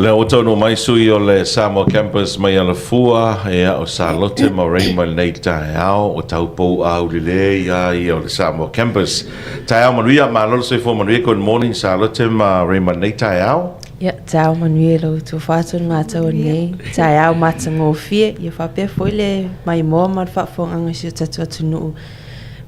Lea ua taunuu mai sui o le Samoa Campus mai Alafua, ia o Salote ma Raymond lenei taeao, ua taupou aulelei a ia o le Samoa Campus. Taeao manuia, malo le soifua manuia, good morning Salote ma Raymond lenei taeao. Ia, taeao manuia i lo outou faatonugatau nei, taeao matagofie, ia faapea foi le maimoa ma le faafofogaaga a si o tatou atunuu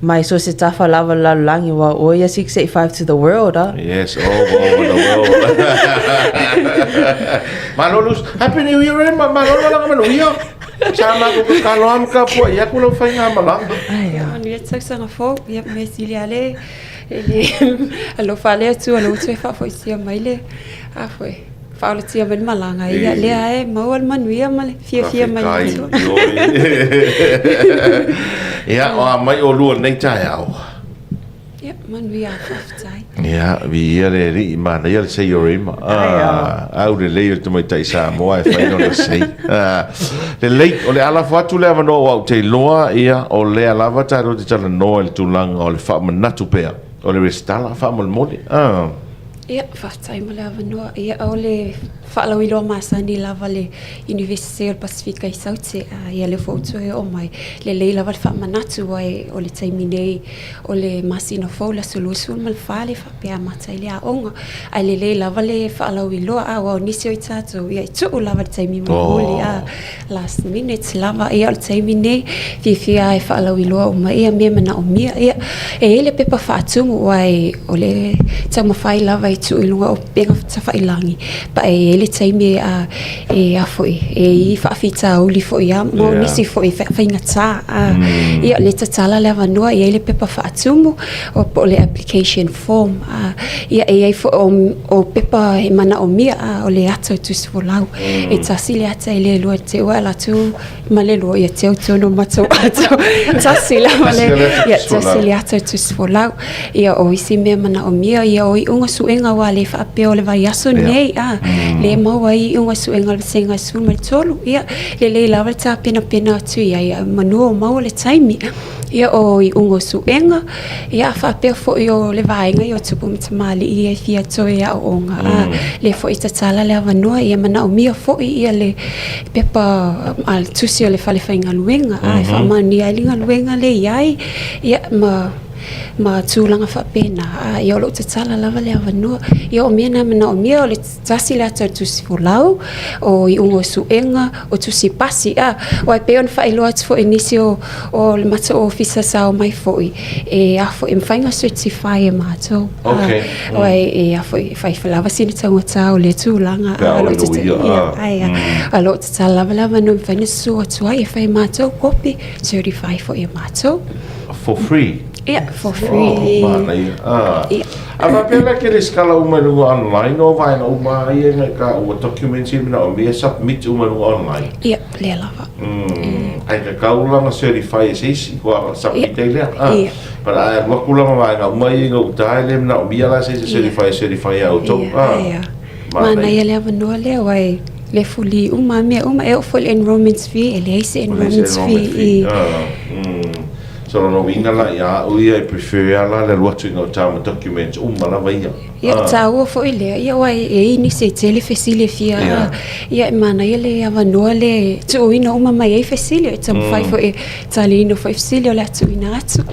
mai so o se tafa lava o le lalolagi, aua o ia 685 to the world, ah. Yes, all over the world. Malo Lus, Happy New Year, eh, malo le malaga manuia. Sa matou tatalo lava ma tapuai atu lau faigamalaga. Ai, ah. Manuia le tausaga fou, ia mea sili lava le e le alofa le Atua lea ua toe faafoisia mai le a foi faaolatia mai le malaga ia lea e maua le manuia ma le fiafia mai le Atua. Ia, o a mai olua lenei taeao. Ia, manuia, faafetai. Ia, viia le Alii, manaia le sei o Rima. Ah, aulelei o le tamaitai Samoa e fai lona sei. Ah, lelei, o le a lafo atu le avanoa aua ou te iloa, ia, o lea lava tatou te talanoa i le tulaga o le faamanatu pea o le resitala faamolemole. Ah. Ia, faafetai mo le avanoa. Ia, o le faalauiloa masani lava le Iunivesite o le Pasefika i Saute, a ia lea foi ua toe oo mai, lelei lava le faamanatu aua o le taimi nei o le masina fou le aso 24 le faapea amata ai le aoga. Ae lelei lava le faalauiloa, a aua o nisi o i tatou, ia e tuu lava i le taimi mulimuli, a last minute lava. Ia o le taimi nei, fiafia lava e faalauiloa uma ia mea manaomia. Ia, e i ai le pepa faatumu aua o le taumafai lava e tuu i luga o upega tafailagi, pa e i ai le taimi a e a foi, e i ai faafitauli foi a ma o nisi foi faigata. Ia, o lea e tatala le avanoa, e i ai le pepa faatumu o po o le application form. Ia, e i ai foi o pepa e manaomia, o le ata o tusi folau. E tasi le ata e le lua te ua alu atu ma le lua, ia teu tonu matou ata. Tasi lava le, ia tasi le ata o tusi folau. Ia, o isi mea manaomia, ia o iuga suega aua le faapea o le vaiaso nei, a, le maua ai iuga suega o le vasega 13. Ia, lelei lava le tapenapena atu i ai, manu o maua le taimi. Ia, o iuga o suega, ia, a faapea foi o le vaega ia o tupu ma tamalii ia e fia toe aooga, a, lea foi e tatala le avanoa, ia manaomia foi ia le pepa a le tusi o le fale faigaluega, a, e faamaonia ai le galuega lea e i ai, ia, ma ma tulaga faapena, a, ia o lo o tatala lava le avanoa. Ia o mea na e manaomia, o le tasi le ata o le tusi folau, o iuga o suega, o tusi pasi, a, aua e pei ona faailoa atu foi i nisi o, o le matou ofisa sa omai foi, e a foi, e mafai ona certify e matou. Okay. A, aua e, e a foi, e fai lava sina taugata o lea tulaga. Pe a o le loia, a. Ai, a, o lo o tatala lava le avanoa e mafai ona susu atu ai e fai e matou kopi, certify foi e matou. For free? Yeah, for free. Oh, manaia. Ah. Yeah. A faapea la ke resitala uma i luga online o vaega uma ai e ngai ka ua documents i manaomia submit uma i luga online? Yeah, lea lava. Ai ka kau la na certify e se isi kua submit ai lea. Ah. Yeah. But ai alu atu la ma vaega uma ia i gauta e le manaomia la se isi certify certify e outou. Yeah, Ah. yeah. Manaia le avanoa lea aua e le fuli uma lava mea uma. E oo foi i le enrollment fee, e leai se enrollment fee i. So lona uiga la ia au ia e prefer lava la le alu atu i gauta ma documents uma lava ia. Ia, e taua foi lea, ia aua e i ai nisi e tele fesili e fia, ia e manaia le avanoa lea e tuuina uma mai ai fesili, e taumafai foi e taliina foi fesili o le a tuuina atu.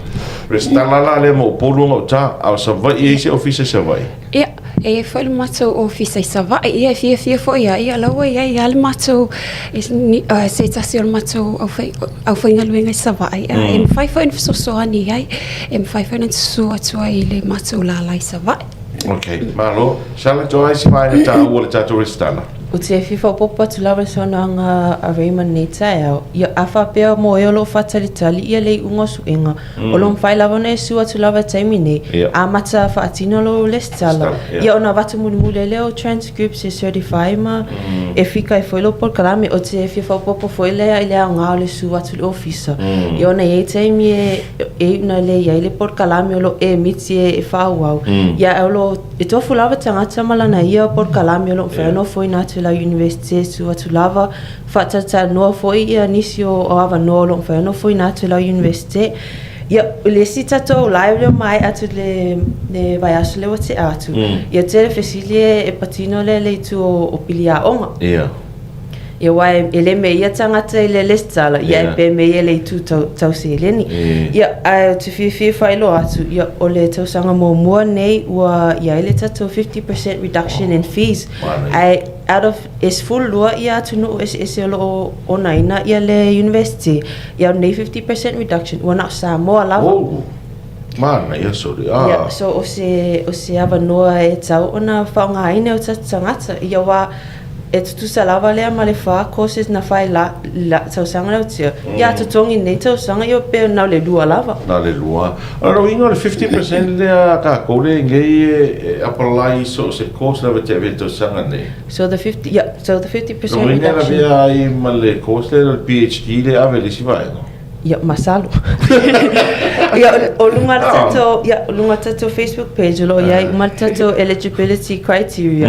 Resitala la lea mo Upolu gauta, a o Savaii e i ai se ofisa i Savaii? Ia, e i ai foi le matou ofisa i Savaii, ia e fiafia foi lava, ia o la ua i ai lava le matou, se tasi o le matou aufaigaluega i Savaii, e mafai foi ona fesoasoani i ai, e mafai foi ona susu atu ai i le matou lala i Savaii. Ok, malo. Sala, o a isi vaega taua o le tatou resitala? Ou te fia faaopoopo atu lava i le saunoaga a Raymond nei taeao, ia a faapea mo e o lo o faatalitali ia le iuga o suega, O lo o mafai lava ona e sue atu lava i le taimi nei, amata faatino lou lesitala, ia ona avatu mulimuli ai lea o transcripts e certify ma e fika ai foi lou polokalame. Ou te fia faaopoopo foi lea i le aoga o le sue atu i le ofisa, ia ona e i ai taimi e iu ina le i ai le polokalame o lo o e miti e faaauau, ia ae o lo o e tofu lava tagata ma lana ia polokalame o lo o mafai ona ofoina atu i lau Universite e sue atu lava. Faatalatalanoa foi ia nisi o avanoa o lo o mafai ona ofoina atu e lau Iunivesite. Ia, o le isi tatou live lea ua maea atu le, le vaiaso lea ua tea atu, ia tele fesili e, e patino lea i le itu o, o pili aoga. Ia. Ia aua e, e le mea ia tagata i le lesitala, ia Ia. e pe mea ia le itu tau, tau seleni. E. Ia, ae ou te fiafia e faailoa atu, ia, o le tausaga muamua nei ua i ai le tatou 50% reduction in fees. Manaia. Ae out of E 12 ia atunuu eseese o lo o onaina ia le University, ia o nei 50% reduction, ua na o Samoa lava. Oh, manaia sole, ah. Ia, so o se, o se avanoa e tatau ona faaaogaina e o tatou tagata, ia aua e tutusa lava lea ma le fa courses na fai la, la tausaga lea ua tea, ia a totogi i lenei tausaga, ia pe na o le lua lava. Na o le lua. O lona uiga o le 50% lea a tatou lea i nei e apply i so o se course lava e te ave i le tausaga nei. So the 50, yeah, so the 50% Lona uiga e reduction. lavea ai ma le course lea o le PhD lea e ave i le isi vaega. Ia, masalo. Ia, o luga o le tatou, ia, o luga o le tatou Facebook page o lo o i ai uma le tatou eligibility criteria.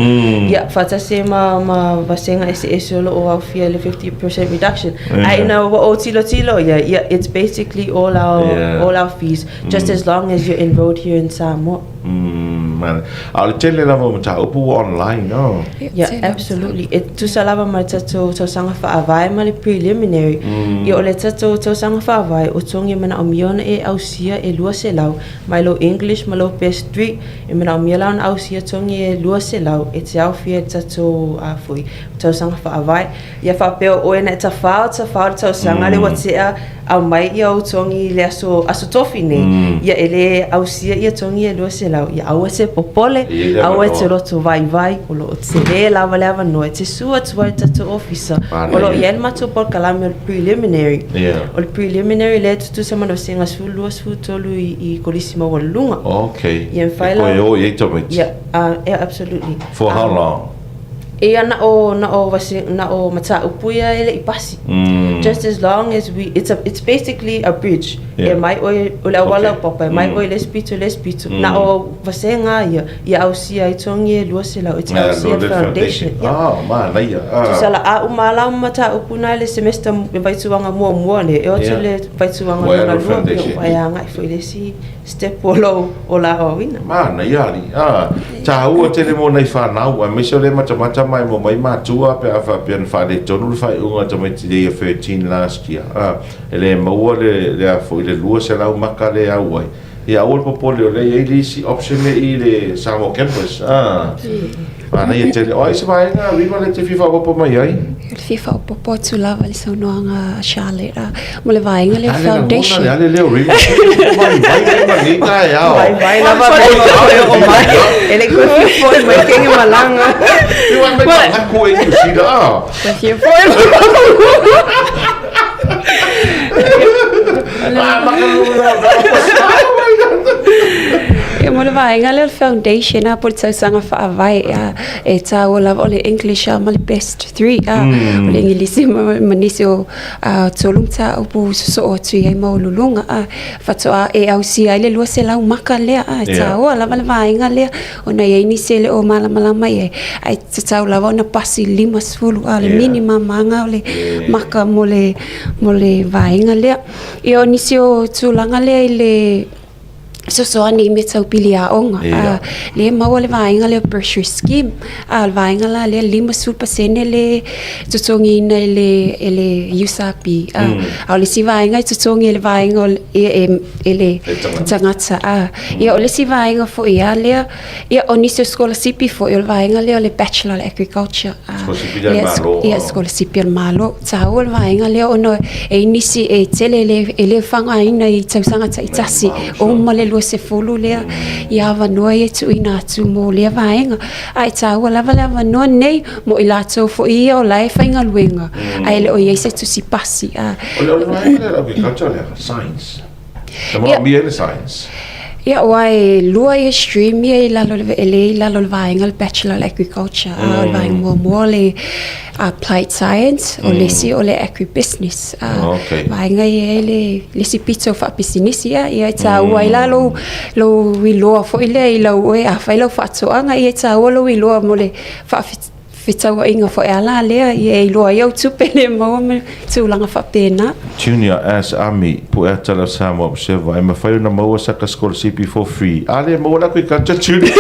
Ia, faatasi ai ma, ma vasega eseese o lo o aofia i le 50% reduction. Ae ina ua ou tilotilo i ai, ia, it's basically all our, all our fees, just as long as you're enrolled here in Samoa. Umm, a o le tele lava o mataupu ua online, no? Yeah, absolutely. E tusa lava ma le tatou tausaga faavae ma le preliminary. Ia, o le tatou tausaga faavae, o togi e manaomia ona e ausia e 200, mai lou English ma lou best three, e manaomia la ona ausia togi e 200 e te aofia i le tatou, a foi, tausaga faavae. Ia faapea o oe na e tafao tafao le tausaga lea ua tea aumai ia ou togi i le aso aso tofi nei ia e le ausia ia togi e 200 ia aua e te popole aua e te loto vaivai o lo o tele lava le avanoa e te sue atu ai le tatou ofisa o lo o i ai le matou polokalame o le preliminary o le preliminary lea e tutusa ma le vasega 12 13 i Kolisi Maualuluga Okay ia mafai e toe o i ai tamaiti ia yeah absolutely For how long? Ia na o na o vase na o mataupu ia e le i pasi. Just as long as we it's a it's basically a bridge. Yeah. E mai oe o le auala Okay. o papa, e mai oe i le isi pito i le isi pito. Na o vasega ia, ia ausia ai togi e 200, e te Ah, ausia lo le le foundation. foundation. Yeah. Ah, manaia. Ah. Tusa la a uma la mataupu na i le semester le vaituaga muamua lea, e oo atu Yeah. i le vaituaga Ua e lona alu lua, foundation. ua e agai foi i le isi Step o lou ola aoaoina. Manaia alii, a, taua tele mo nai whanau, aemaise o lea matamata mai mo mai matua pe a faapea na faaletonu le faaiuga a tamaiti le year 13 last year, a, e le maua le, le a foi le 200 maka lea e au ai, ia aua le popole o lea e i ai le isi option lea i le Samoa Campus, a. Manaia tele. O ai se vaega, Rima, lea e te fia faaopoopo mai ai? O le fia faaopoopo atu lava i le saunoaga a Charlotte a, mo le vaega lea o A le lagona foundation. le ale lea o Rima. Vaivai Rima i lenei taeao. Vaivai lava mea ua toe oo mai. E le i toe fia foi mai kenge malaga. E uai mai manatu e Niu Sila a. Toe fia foi mai. Ia mo le vaega lea o le foundation a po o le tausaga faavae a e taua lava o le English a ma le best three a o le Igilisi ma nisi o tolu mataupu sosoo atu i ai maualuluga a faatoa e ausia ai le 200 maka lea a e taua lava le vaega lea ona e i ai nisi e le o malamalama i ai ae tatau lava ona pasi i le 50 a o le minimum lava o le maka mo le mo le vaega lea. Ia o nisi o tulaga lea i le fesoasoani i mea tau pili aoga, a lea e maua le vaega lea o bursary scheme, a o le vaega la lea 50% le totogiina e le e le USRB, a a o le isi vaega e totogi e le vaega o e e le tagata, a ia o le isi vaega foi a lea Ia, o nisi o sikolasipi foi, o le vaega lea o le Bachelor o le Agriculture. Sikolasipi lea a le Malo. Ia, sikolasipi a le Malo. Taua le vaega lea ona e i ai nisi e tele e le faaaogaina i tausaga taitasi, uma le 20 lea i avanoa ia e tuuina atu mo lea vaega. Ae taua lava le avanoa nei mo i latou foi ia o la e faigaluega, ae le o i ai se tusi pasi. O le vaega lea o le Agriculture o le a? Science. E manaomia ai le science. Ia, aua e lua ia stream ia i lalo e le i lalo o le vaega o le Bachelor o le Agriculture. A o le vaega muamua o le Applied Science, o le isi o le Agribusiness. A vaega ia e le le isi pito faapisinisi ia, ia e taua ai la lou lou iloa foi lea i lau oe, afai lau faatoaga, ia e taua lou iloa mo le. Fetauaiga foi a la lea ia e iloa ai au tupe le maua ma tulaga faapena. Junior as Ami, Pueata la Samoa Observer, e mafai ona maua saka sikolasipi for free. A le maua la agriculture Junior.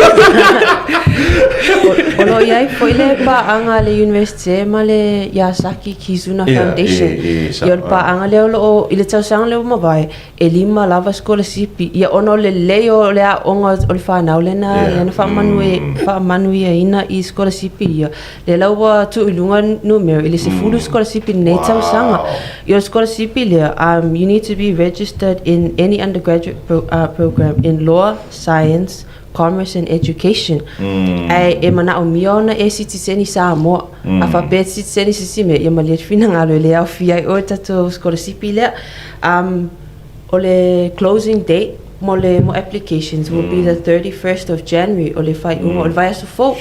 O lo o i ai foi le paaga a le Universite ma le Yasaki Kizuna Foundation. Ia o le paaga lea o lo o i le tausaga lea ua mavae, e lima lava sikolasipi. Ia ona o le lelei o le aoga o le fanau lena yeah. na faamanuiaina i sikolasipi ia. Lea la ua tuu i luga numera i le 10 sikolasipi lenei wow. tausaga. Ia o le sikolasipi lea, um, you need to be registered in any undergraduate pro, uh, program in law, science, Commerce and Education, ae e manaomia ona e sitiseni Samoa. A faapea e te sitiseni se isi mea, ia malie le finagalo e le aofia ai oe i le tatou sikolasipi lea. Um, o le closing date mo le mo applications will be the 31st of January, o le faaiuga o le vaiaso fou.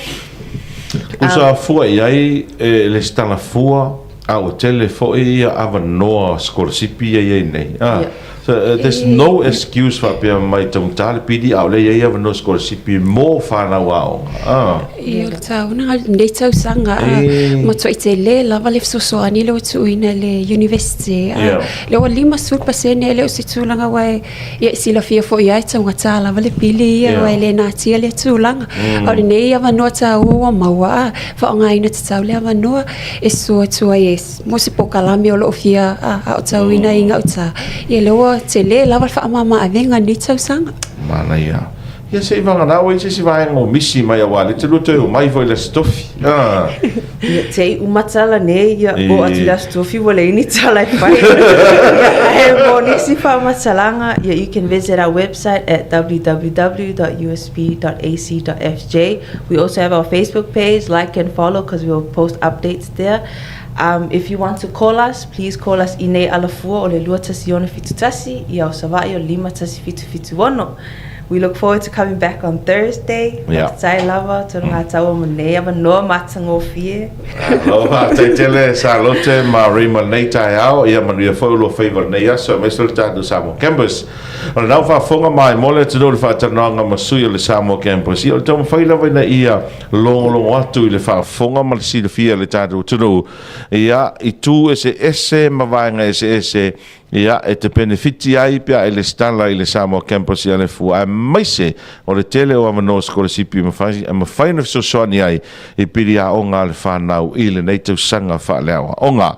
Usa fua i ai e lesitala fua A ua tele foi ia avanoa sikolasipi ia i ai nei. Ah, so, uh, there's no excuse faapea mai taugata le pili a o lea i ai avanoa sikolasipi mo whanau aoga. Ah. Ia, o le tauna lenei tausaga a matuai tele lava le fesoasoani lea ua tuuina i le University. A, lea ua 50% e le o se tulaga aua e ia e silafia foi lava e taugata lava le pili ia aua e le natia lea tulaga. A o lenei avanoa taua ua maua a, faaaogaina tatau le avanoa e sua atu ai e mo se polokalame o lo o fia aotauina i gauta, ia lea ua tele lava le faamama-avega i lenei tausaga. Manaia. Ia se i vagana ua i se isi vaega o misi mai aua lea te lua toe omai foi i le Aso Tofi. Ah. Ia te i uma tala nei, ia o atu i le Aso Tofi ua leai ni tala e fai. Ae mo nisi faamatalaga, ia you can visit our website at www.usp.ac.fj. We also have our Facebook page, like and follow because we will post updates there. Um, if you want to call us, please call us i nei alafua o le 2171 i ao Savaii o le 51776. We look forward to coming back on Thursday. Yeah. Faafetai lava, tonu ngā taua mo nei avanoa matagofie. Malo, faafetai tele Salote ma Raymond nei taeao, ia manuia foi o lua faiva i lenei aso, aemaise o le tatou Samoa Campus. O lena ua faafofoga mai mo le atunuu i le faatalanoaga ma sui o le Samoa Campus. Ia, o le taumafai lava ina ia logologo atu i le faafofoga ma le silafia e le tatou atunuu, ia, i tu eseese ma vaega eseese, ia, e te penefiti ai pe a e lesitala i le Samoa Campus i Alefua, aemaise o le tele o avanoa sikolasipi e mafai, e mafai ona fesoasoani ai i pili aoga a le fanau i lenei tausaga faaleaoaoga.